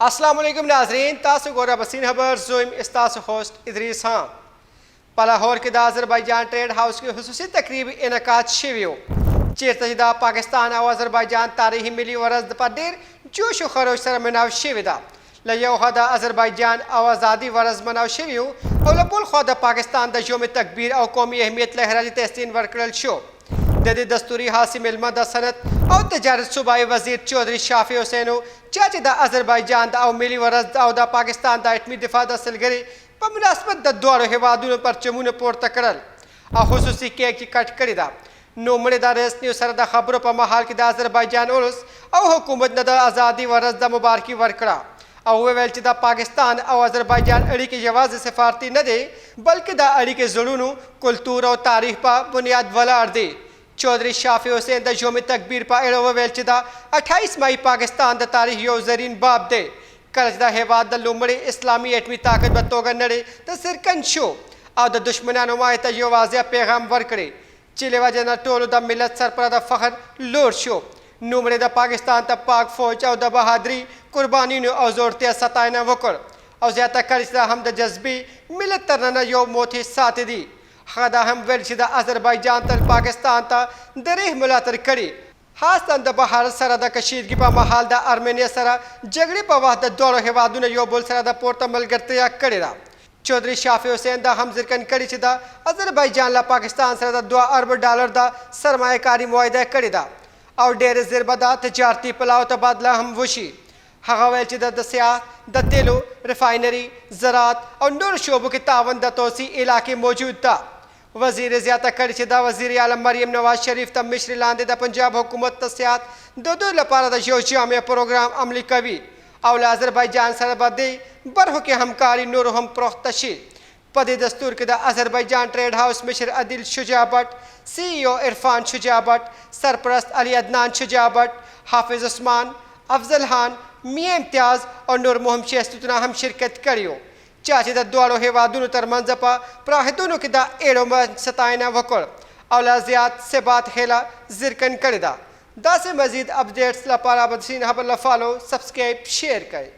अस्सलाम वालेकुम नाजरीन, तासु ګوره بسین خبر زویم استاسو होस्ट ادریس خان. په لاهور کې د آذربایجان ټریډ هاوس کې خصوصي تقریب انعقاد شوی و، چیرته چې د پاکستان او آذربایجان تاریخي ملي ورځ په ډېر جوش او خروش سره مناو شوې ده. له یو خوا د آذربایجان او ازادي ورځ مناو شوی او له بل خوا د پاکستان د یوم تکبیر او قومي اهمیت له خراج تحسین ورکړل شو. د دې دستوري خاص میلمه د صنعت او تجارت صوبایي وزیر چودري شافع حسین و، چا چې د آذربایجان د او ملي ورځ او د پاکستان د اټمي دفاع د سلګرې په مناسبت د دواړو هیوادونو پرچمونه پورته کړل او خصوصي کیک یې کټ کړې ده. نوموړي د رسنیو سره د خبرو په مهال کې د آذربایجان ولس او حکومت نه د ازادي ورځ د مبارکي ورکړه او وویل چې د پاکستان او آذربایجان اړیکې یوازې سفارتي نه دي، بلکې د اړیکې زړونو، کلتور او تاریخ په بنیاد ولاړ دي. چودري شافع حسین د یوم تکبیر په اړه وویل چې د 28 مئی پاکستان د تاریخ یو زرین باب دی، کله چې د هیواد د لومړي اسلامي اټمي طاقت په توګه نړۍ ته څرګند شو او د دښمنانو ماتې ته یو واضح پیغام ورکړي چې له وجې نه ټولو د ملت سر د فخر لوړ شو. نوموړي د پاکستان ته پاک فوج او د بهادري، قربانینو او زړورتیا ستاینه وکړ او زیاته کړې چې دا هم د جذبې ملت تر ننه یو موټی ساتي دي. هغه دا هم ویل چې د آذربایجان تل پاکستان ته د ریح ملاتړ کړي، خاصاً د بهارت سره د کشیدګي په مهال، د ارمنیا سره جګړې په وخت د دواړو هیوادونو یو بل سره د پورته ملګرتیا کړې ده. چودري شافع حسین دا هم ذکر کړی چې د آذربایجان له پاکستان سره د 2 ارب ډالر د سرمایه کاري معاهده کړې ده او ډېر زر به د تجارتي پلاو تبادله هم وشي. هغه ویل چې د سیاحت، د تیلو ریفاینري، زراعت او نورو شعبو کې تعاون د توسیع علاقې موجود ده. وزیر زیاته کړې چې د وزیر اعظم مریم نواز شریف ته مشري لاندې د پنجاب حکومت ته سیاحت د دوی لپاره د یو جامع پروګرام عملي کوي او له آذربایجان سره به دې برخو کې همکاري نور هم پراخته شي. په دې دستور کې د آذربایجان ټریډ هاوس مشر عدیل شجاع بټ، سی ای او عرفان شجاع بټ، سرپرست علي عدنان شجاع بټ، حافظ عثمان، افضل خان، میا امتیاز او نور مهم شخصیتونه هم شرکت کړی وو، چا چې د دواړو هیوادونو ترمنځ په پراخېدونو کې د اړو ستاینه وکړ او لا زیات ثبات هیله څرګند کړې ده. داسې مزید updates لپاره بسین خبر له follow، subscribe، share کړئ.